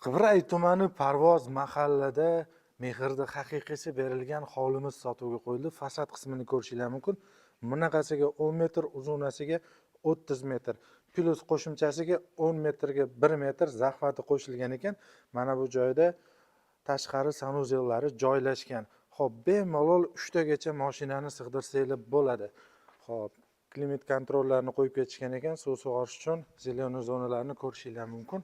Qibray tumani Parvoz mahallada mehrda haqiqiysi berilgan hovlimiz sotuvga qo'yildi. Fasad qismini ko'rishinglar mumkin. Bunaqasiga 10 metr, uzunasiga 30 metr. Plus qo'shimchasiga 10 metrga 1 metr захват i qo'shilgan ekan. Mana bu joyda tashqari санузел lari joylashgan. Xo'p, bemalol 3 tagacha mashinani sig'dirsanglar bo'ladi. Xo'p, климат-контроль larni qo'yib ketishgan ekan, suv sug'orish uchun зелёный zonalarni ko'rishinglar mumkin.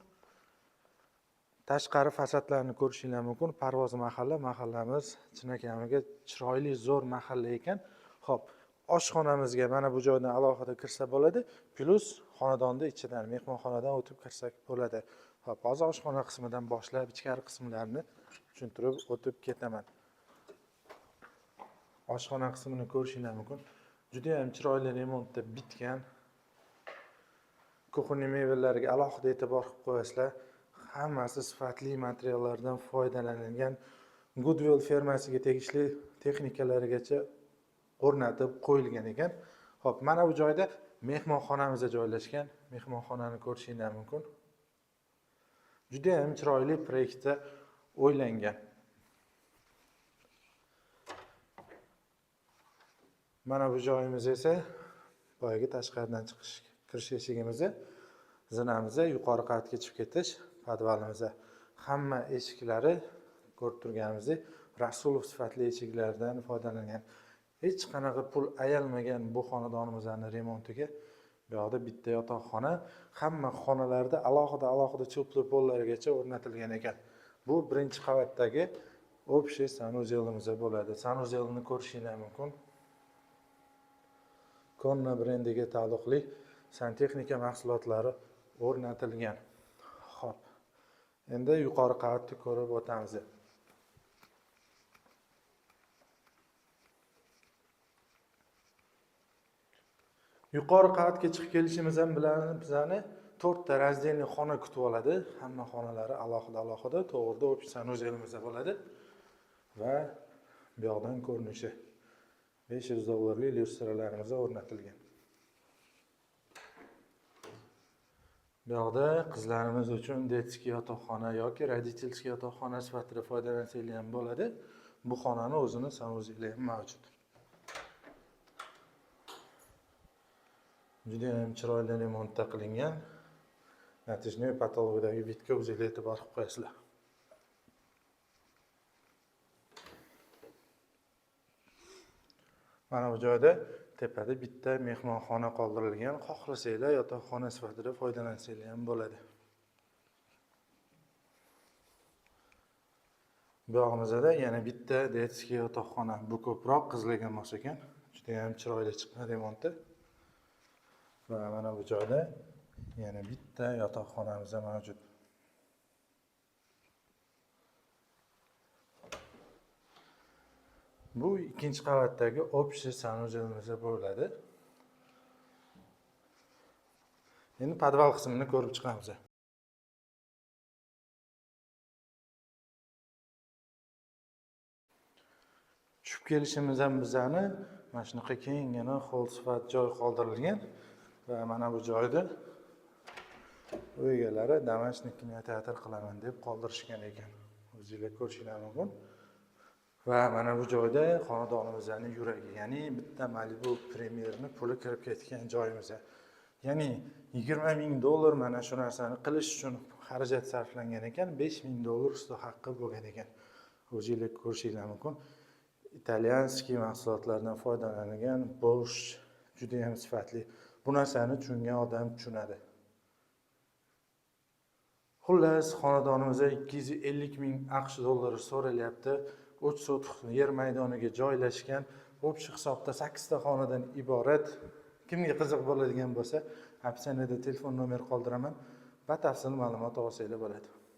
Tashqari fasadlarni ko'rishinglar mumkin. Parvoz mahalla, mahallamiz chinakamiga chiroyli zo'r mahalla ekan. Xo'p, oshxonamizga mana bu joydan alohida kirsa bo'ladi, plus xonadonni ichidan, mehmonxonadan o'tib kirsak bo'ladi. Xo'p, hozir oshxona qismidan boshlab ichkari qismlarni tushuntirib o'tib ketaman. Oshxona qismini ko'rishinglar mumkin. Juda ham chiroyli remontda bitgan. Кухонный mebellariga alohida e'tibor qilib qo'yasizlar. Hammasi sifatli materiallardan foydalanilgan. Goodwill firmasiga tegishli texnikalarigacha o'rnatib qo'yilgan ekan. Xo'p, mana bu joyda mehmonxonamiz joylashgan. Mehmonxonani ko'rishinglar mumkin. Juda ham chiroyli proyektda o'ylangan. Mana bu joyimiz esa boyagi tashqaridan chiqish kirish eshigimiz, zinamiz, yuqori qavatga chiqib ketish podvalimiz. Hamma eshiklari ko'rib turganimizdek Rasulov sifatli eshiklardan foydalangan. Hech qanaqa pul ayalmagan bu xonadonimizning remontiga. Bu yoqda bitta yotoqxona, hamma xonalarda alohida alohida теплый пол largacha o'rnatilgan ekan. Bu birinchi qavatdagi общий санузел imiz bo'ladi. Санузел ni ko'rishinglar mumkin. Konna brendiga taalluqli santexnika mahsulotlari o'rnatilgan. Xo'p. Endi yuqori qavatni ko'rib o'tamiz. Yuqori qavatga chiqib kelishimiz ham bilan bizani 4 ta раздельный xona kutib oladi. Hamma xonalari alohida alohida, to'g'rida общий санузел imiz bo'ladi. Va bu yoqdan ko'rinishi 500 dollarlik lyustralarimiz o'rnatilgan. Bu yoqda qizlarimiz uchun детский yotoqxona yoki родительский yotoqxona sifatida foydalansanglar ham bo'ladi. Bu xonani o'zini санузел i ham mavjud. Juda ham chiroyli remontda qilingan. Натяжной потолок idagi вид ga o'zinglar e'tibor qilib qo'yasizlar. Mana bu joyda tepada bitta mehmonxona qoldirilgan. Xohlasanglar yotoqxona sifatida foydalansanglar ham bo'ladi. Bu yog'imizda yana bitta детский yotoqxona. Bu ko'proq qizlarga mos ekan. Juda ham chiroyli chiqqan remonti. Va mana bu joyda yana bitta yotoqxonamiz ham mavjud. Bu ikkinchi qavatdagi общий санузел imiz bo'ladi. Endi podval qismini ko'rib chiqamiz. Tushib kelishimiz ham bizani mana shunaqa kenggina hol sifat joy qoldirilgan va mana bu joyda uy egalari домашний kinoteatr qilaman deb qoldirishgan ekan. O'zinglar ko'rishinglar mumkin. Va mana bu joyda xonadonimizning yuragi, ya'ni bitta Malibu Premierni puli kirib ketgan joyimiz. Ya'ni 20 ming dollar mana shu narsani qilish uchun xarajat sarflangan ekan, 5 ming dollar usta haqqi bo'lgan ekan. O'zinglar ko'rishinglar mumkin. Итальянский mahsulotlardan foydalanilgan, Bosch juda ham sifatli. Bu narsani tushungan odam tushunadi. Xullas, xonadonimizda 250 ming AQSh dollari so'ralyapti. 3 sotix yer maydoniga joylashgan. Общий hisobda 8 ta xonadan iborat. Kimga qiziq bo'ladigan bo'lsa, описание da telefon nomer qoldiraman. Batafsil ma'lumot olsanglar bo'ladi.